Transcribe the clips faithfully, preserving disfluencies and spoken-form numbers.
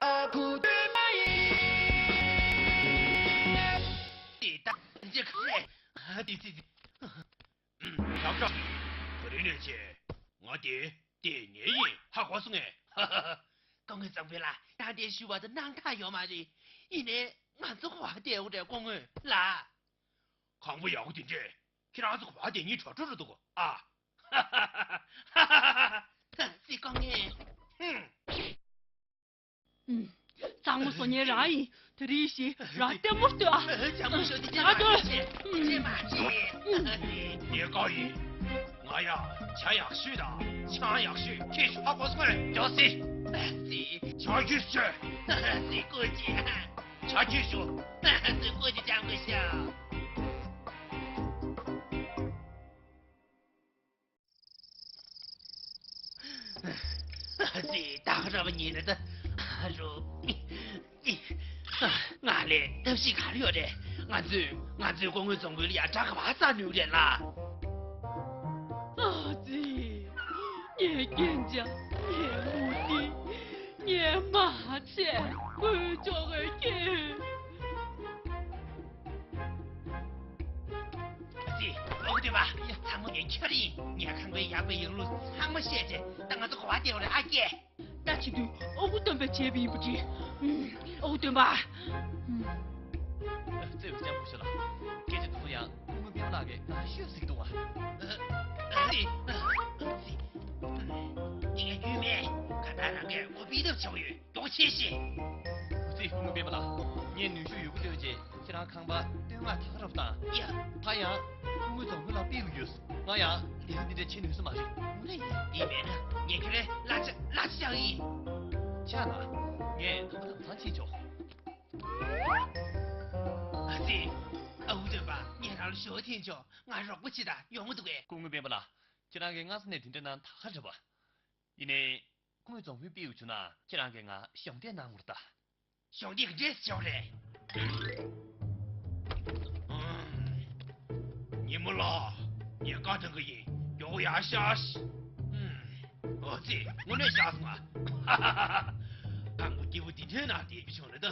ཨ་ཁུ་སྟོན་པ་ཡིན། དེ་ད་འཇིགས་སེ། དེ་དེ་དེ། ཡག་ཤག་དེ་རིང་ནས་བྱས། ང་དེ་དེ་ངའི་ཡིན། ཧ་གོ་སོང་ངས། ཧ་ཧ་ཧ། སྐུ་ངོ་བཟང་པོ་ལགས། ད་དེ་ཞུ་བ་དང་སྣང་དག་ཡོད་མ་རེད། ཡིན་ནའི་ང་ཚོ་ག་པར་བསྡད་ཡོད་རེད་སྐུ་ངོ་ལགས། གང་པོ་ཡག་པོ་དེ་འདྲས། ཁྱེད་རང་ཚོ་ག་པར་བསྡད་སྙིང་བྲོ་བྲོ་རུ་འདུག་གོ། ཨ། ཧ་ཧ་ཧ་ཧ། སྲིད་སྐུ་ངོ། ཧུམ། ཨུམ། གཙང་མ་བཟོ་མཁན་རང་ཡིན། དེ་རིང་ཞིག་རང་ལྟད་མོ་ལྟོས་ཨ། ལྕགས་མོ་ཤོག་དེ་ཅན་ཨ་མ་ཅེ་ཅེ་མ་ཅེ། ངས་བཀག་ཡིན། ང་ཡ་ཇ་ཡག་ཤོས་དང་ཆང་ཡག་ཤོས་ཁྱེད་ཤོག་ཧ་གོ་སོང་ངས། ཇོ་སི། སི། ཇ་ཁྱོད་ཤོད། སི་ཀོ་ཅི། ཇ་ཁྱོད་ཤོད། སི་ཀོ་ཅི་ཅང་གི་ཤ། ཙི། ད་ག་ར་བ་ཉིན་རེ་ད་རུ། ང་ལས་ཐབས་ཤེས་ག་རེ་ཡོད་རེད། ང་ཚོས་ང་ཚོའི་སྐུ་ངོ་བཟང་པོ་ལ་ཡ་དགྲ་ག་པར་བཙལ་ནུས་རེད་ལ། ཨ་ཙི། ངའི་རྒྱན་ཆ། ངའི་མུ་ཏིག་ངའི་མ་ཆེ་ཀུན་ཅོག་གི་སྐྱེས། ཨ་ཙི། ཨ་ཁུ་སྟོན་པ། ཚང་མ་ངའི་ཁྱོད་ཡིན། ངས་ཁང་པའི་ཡག་པའི་ཡག་ལུགས་ཚང་མ་བཤད་རྗེས་ད་ང་ཚོ་ག་པར་བསྡད་ཡོད་རེད་ཨ་ཀྱེ། ད་བྱེད་དུས་ཨ་ཁུ་སྟོན་པས་བྱས་པ་ཡིན་པ་འདྲ། ཨ་ཁུ་སྟོན་པ། བརྩེ་བའི་ལྕམ་སྐུ་ཞབས་ལགས། སྐད་ཆ་དེ་ཚོ་ཡང་སྐུ་ངོ་སྤེན་པ་ལགས་ཀྱིས་ག་ཤོད་ཟིག་འདུག་བ། ཨ་ཙི། ཨ་ཙི། ངས་རྒྱུས་མེད། ག་ད་རང་གིས་ངོ་སྤྲོད་ཐབས་བྱ་བ་ཡོད། མགྱོགས་བྱེད་ཤིག་ཨ་ཙི། སྐུ་ངོ་སྤེན་པ་ལགས། ངས་ནུས་ཤུགས་ཡོད་རྒུ་བཏོན་རྗེས་ཁྱེད་རང་ཁང་པ་བསྟུད་མར་ད་ག་རང་བཏང་། ཡ། ད་ཡང་སྐུ་ངོ་བཟང་པོ་ལ་ཕུལ་ཡོད། ང་ཡང་ལས་ཀ་འདི་འདྲ་བྱེད་ནུས་ས་མ་རེད། ངོ་རེ་ཡིན། འདི་མེད་ན་ངས་ཁྱོད་ལ་གླ་ཆ་གླ་ཆ་རྒྱག་གི་ཡིན། ཆ་ལ། ངས་དམ་པ་དམ་ཚང་བྱེད་ཆོག་ཨ་ཙི། ཨ་ཁུ་སྟོན་པ། ངས་རང་ལ་ཞུ་བ་འཐེན་ཆོག་ང་རོགས་པ་བྱེད་དང་ཡོང་མི་འདུག་གས། སྐུ་ངོ་སྤེན་པ་ལགས། ཁྱེད་རང་གིས་སྔ་ས་ནས་དེ་འདྲ་གནང་ད་ག་རེད་པ། ཡིན་ནའི། སྐུ་ངོ་བཟང་པོས་ཕུལ་བྱུང་ན་ཁྱེད་རང་གིས་ང་གཞོགས་འདེགས་གནང་དགོས་རེད་ད། གཞོགས་འདེགས་འདྲས་བྱས་རེད། ཉི་མ་ལགས། ངས་བཀའ་གཏོང་གི་ཡིན། མགྱོགས་ཡར་ཤོག་ཨ་ཙི། དངོས་གནས་ཤག་སོང་ང་། ཧ་ཧ་ཧ། ཁང་པ་སྐྱིད་པོ་འདི་འདྲའི་ནང་བསྡད་བྱུང་རེད་ད།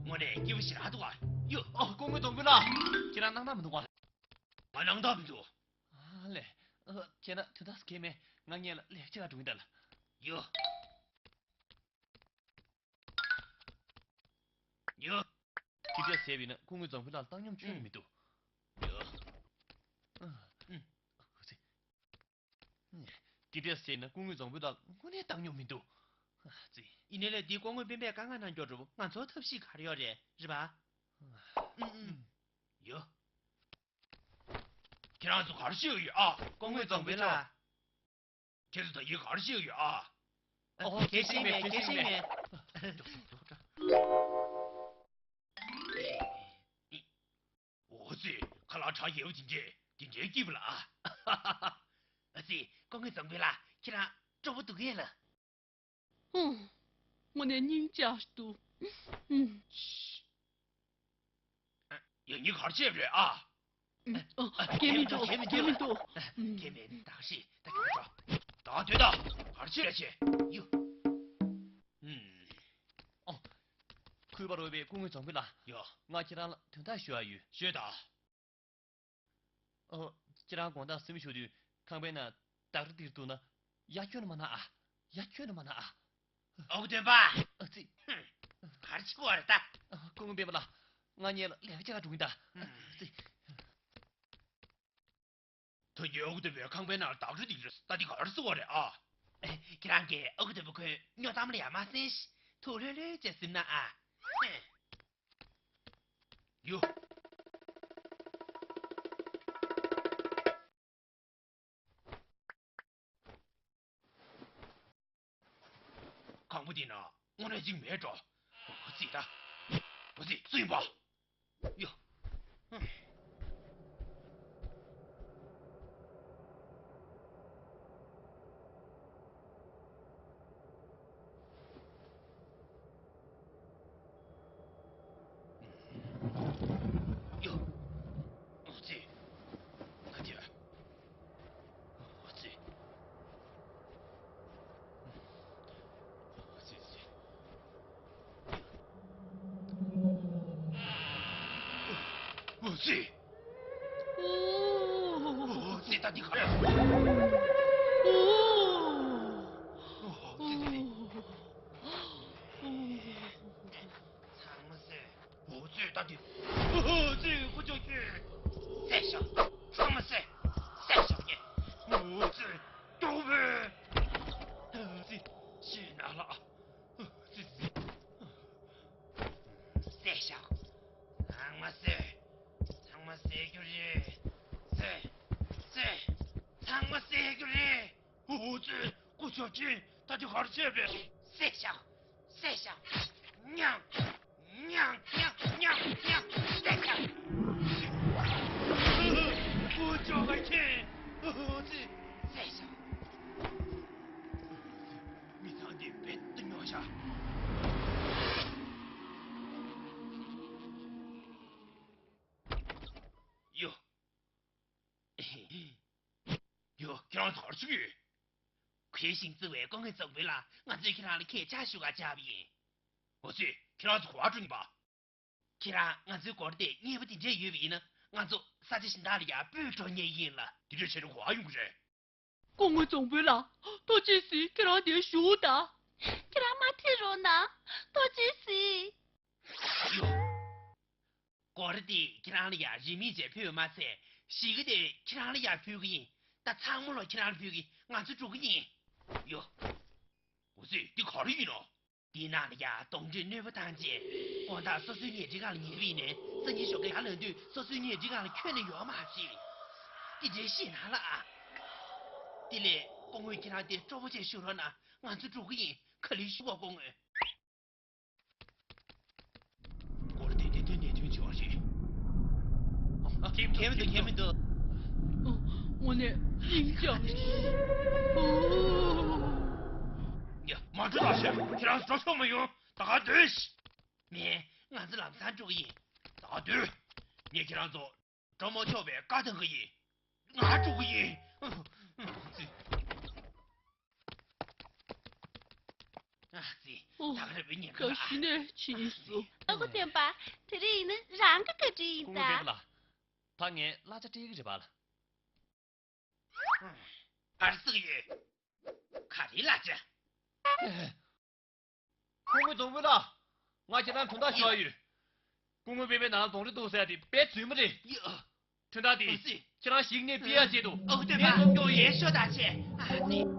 དངོས་གནས་སྐྱིད་པོ་ཞེ་དྲག་འདུག་ཨ། ཡོ། ཨ། སྐུ་ངོ་བཟང་པོ་ལགས། ཁྱེད་རང་སྣང་དག་མི་འདུག་ཨ། ང་སྣང་དག་མི་འདུག་ཨ་ལས། ཨ། བྱས་ན་དུས་ད་སྐད་མེད། ང་སྔོན་ལ་ལས་བྱེད་ག་འགྲོ་གི་ཡིན་ད་ལ། ཡོ། ཡོ། དེ་འདྲས་བྱས་པ་ཡིན་ན་སྐུ་ངོ་བཟང་པོ་ལགས་བཏང་སྙོམས་ཁྱོན་ནས་མི་འདུག་ཡོ། ཨ། ཨ་ཙི། དེ་འདྲས་བྱས་ན་སྐུ་ངོ་བཟང་པོ་ལགས་དངོས་གནས་བཏང་སྙོམས་མི་འདུག་ཨ་ཙི། ཡིན་ནའི་ལས་འདི་སྐུ་ངོ་སྤེན་པས་བཀའ་མངགས་གནང་རྒྱུ་རེད། ང་ཚོ་ཐབས་ཤེས་ག་རེ་ཡོད་རེད། རེད་པ། ཨ། ཨུམ་ཨུམ། ཡོ། ཁྱེད་རང་ཚོ་ག་རེ་བྱེད་ཀྱི་ཡོད་ཨ། སྐུ་ངོ་བཟང་པོ་ལགས། ཁྱེད་ཚོ་ད་གིན་ག་རེ་བྱེད་ཀྱི་ཡོད་ཨ། ཨོ། གལ་སྲིད་མེད། གལ་སྲིད་མེད། འོ་ཙི། ཁ་ལག་གྲ་རྒྱས་པོ་དེ་འདྲས་དེ་འདྲའི་སྐྱིད་པོ་ལ་ཨ། ཨ་ཙི། སྐུ་ངོ་བཟང་པོ་ལགས། ཁྱེད་རང་སྤྲོ་པོ་འདུག་གས་ལ། ཧུམ། དངོས་གནས་སྙིང་རྗེ་ཞིག་འདུག་ཧུམ། ཡང་སྙིང་གར་བྱས་པ་རེད་ཨ། ཨ། སྐད་མི་འདུག་སྐད་མི་འདུག་སྐད་མི་འདུག་སྐད་མེད་ན་ད་ཤི་ད་ག་འགྲོ། ད་སྡོད་ད། གར་བྱས་རེད་ཆེ། ཡུ། ཨུམ། ཨོ། གུས་པར་འོས་པའི་སྐུ་ངོ་རྫོང་དཔོན་ལགས། ཡོ། ང་ཁྱེད་རང་ལ་དོན་དག་ཞུ་ཡ་ཡོད། ཤོད་དང་། ཨོ། ཁྱེད་རང་དགོང་དག་སེམས་ཤུགས་དུས་ཁང་པའི་ནང་བདག་ཅག་འདིར་འདུག་ན་ཡ་ཁྱོན་ནས་མ་ན་ཨ། ཡ་ཁྱོན་ནས་མ་ན་ཨ། ཨོ་སྟོན་པ། ཨ་ཙི། ཧུམ། ག་རེ་བྱེད་ཀྱི་ཡོད་རེད་ད། ཨ། སྐུ་ངོ་སྤེན་པ་ལགས། ང་གཉིས་ལ་ལས་ཀ་བྱེད་ག་འགྲོ་གི་ཡིན་ད། ཨ་ཙི། ད་ངས་ཨ་ཁུ་སྟོན་པའི་ཁང་པའི་ནང་བདག་ཅག་འདིར་ད་འདི་ག་རེ་བཟོ་བ་རེད་ཨ། ཁྱེད་རང་གིས་ཨ་ཁུ་སྟོན་པ་ཁོའི་སྨྱོ་གཏམ་ལ་ཡ་མ་གསན་ཞིག་ཐུགས་ལྷོད་ལྷོད་བྱས་ཟིན་ན་ཨ། ཡོ། ཁང་པ་འདི་ན་དངོས་གནས་གཅིག་མེད་འགྲོ། འོ་ཙི་ད། འོ་ཙི་སུ་ཡིན་པ། ཡོ། ཡོ། འོ་ཙི། ད་དེ། འོ་ཙི། འོ་ཙི་ཙི། འོ་ཙི། འོ་ཙི་ད་འདི་ག་རེད། འོ་ཙི་ཙི། ཚང་མ་བཟོས། འོ་ཙི་ད་འདི། འོ་ཙི་ཁུ་ཅོ་ཅི། བསད་ཤོག་ཚང་མ་བསད། བསད་ཤོག་ངས། འོ་ཙི་སྐྱོ་བོས། འོ་ཙི་ཤི་ན་ལ། འོ་ཙི་ཙི། བསད་ཤོག་ཚང་མ་བསད། ཚང་མ་བསད་རྒྱུ་རེད། བསད། བསད། ཚང་མ་བསད་རྒྱུ་རེད། འུ་ཙི། སྐུ་ཞབས་ཆེན། ད་དེ་ག་རེ་བྱས་པས། བསད་ཤོག་བསད་ཤོག་ཉམས། ཉམས། ཉམས། ཉམས། ཉམས། བསད་ཤོག་སྐུ་ཞབས་ཆེན། འུ་ཙི། བསད་ཤོག་མི་ཚང་འདི་རྦད་དེ་སྨྱོ་ཤག་ཡོ། ཡོ། ཁྱེད་རང་ཚོ་ག་རེ་བྱེད་ཀྱི་ཡོད། གུས་ཤིང་བརྩི་བའི་སྐུ་ངོ་རྫོང་དཔོན་ལགས། ང་ཚོས་ཁྱེད་རང་ལ་ཁྱེད་ཅག་ཞུ་ག་བཅར་བ་ཡིན། འོ་ཙི། ཁྱེད་རང་ཚོ་ག་པར་འགྲོ་གི་ཡིན་པ། ཁྱེད་རང་ང་ཚོའི་སྒོར་དེ་རྙེད་པ་དེ་འདྲས་ཡོད་པ་ཡིན་ན། ང་ཚོ་ས་ཆ་གཞན་དག་ལ་ཡར་སྤོས་འགྲོ་མཁན་ཡིན་ལ། དེ་འདྲས་བྱས་ན་ག་པར་ཡོང་གི་རེད། སྐུ་ངོ་རྫོང་དཔོན་ལགས། ཐུགས་རྗེ་གཟིགས། ཁྱེད་རང་འདིར་བཞུགས་དང་། ཁྱེད་རང་མ་ཁྲིད་རོགས་གནང་། ཐུགས་རྗེ་གཟིགས། སྒོར་དེ་ཁྱེད་རང་ལ་ཡ་རིན་མེད་ཅིག་ཕུལ་བ་མ་ཟད། གཞིས་ཀ་དེ་ཁྱེད་རང་ལ་ཡ་ཕུལ་གི་ཡིན། ད་ཚང་མ་ལོ་ཁྱེད་རང་ལ་ཕུལ་གི། ང་ཚོ་འགྲོ་གི་ཡིན། ཡོ། འོ་ཙི། འདི་ག་རེ་ཡིན་ནམ། འདིའི་ནང་ལ་ཡ་གདོན་འདྲེ་གནོད་པ་བཏང་རྗེས། དགོང་དག་སོ་སོའི་ཉལ་ཁྲིའི་སྒང་ལ་ཉལ་བ་ཡིན་ནའི། སང་ཉིན་ཞོགས་ཀས་ཡར་ལངས་དུས་སོ་སོའི་ཉལ་ཁྲིའི་སྒང་ལ་ཁྱོན་ནས་ཡོད་མ་རེད། དེ་འདྲའི་ཤེས་ན་ལ་ཨ། དེ་ལས་སྐུ་ངོ་ཁྱེད་རང་དེ་སྤྲོ་པོ་བྱས་བཞུགས་རོགས་གནང་། ང་ཚོ་འགྲོ་གི་ཡིན། ག་ལེར་བཞུགས་པ། སྐུ་ངོ། སྐོར་དེ་ཏན་ཏན་ནད་ཐོན་བྱུང་བ་རེད། ཨ། ཁྱེད་མི་འདུག་ཁྱེད་མི་འདུག་དངོས་གནས་སྙིང་རྗེ། ཡ། མ་འགྲོ་ལགས་ཤིག་ཁྱེད་རང་འགྲོ་ཆོག་མ་ཡོང་། ད་ག་སྡོད་ཤིག་མེད། ང་ཚོ་ལམ་སང་འགྲོ་གི་ཡིན། ད་ག་སྡོད། ངས་ཁྱེད་རང་ཚོ་འགྲོ་མ་ཆོག་པའི་བཀའ་བཏང་གི་ཡིན། ང་འགྲོ་གི་ཡིན། ཨ་ཙི། ཨ་ཙི། ཨོ། ད་ག་རེ་བའི་ཉེན་ཁ། ད་གཞི་ནས་ཕྱིན་སོང་། ཨ་ཁུ་སྟོན་པ། དེ་རིང་ཡིན་ན་རང་གི་བཀའ་དྲིན་ཡིན་ད། སྐུ་ངོ་སྤེན་པ་ལགས། ད་ངས་གླ་ཆ་སྤྲད་ཀྱི་རེད་པ་ལགས། ག་རེ་ཟེར་གྱི་ཡོད། ག་རེ་གླ་ཆ། སྐུ་ངོ་རྫོང་དཔོན་ལགས། ང་ཁྱེད་རང་དོན་དག་ཞུ་བ་ཡོད། སྐུ་ངོ་སྤེན་པའི་ནང་ལ་གདོན་འདྲེ་འདུག་ཟེར་ཡ་དེ་དཔེ་རྫུན་མ་རེད། ཡ། དོན་དག་དེ་ཨ་ཙི། ཁྱེད་རང་ཞིག་ནས་སྤྲད་ཡ་ཆེད་དུ། ཨ་ཁུ་སྟོན་པ། ངས་ཚོགས་ཀྱོག་ཡིན། ཡལ་ཤོག་དང་བྱས། ཨ་ཙི།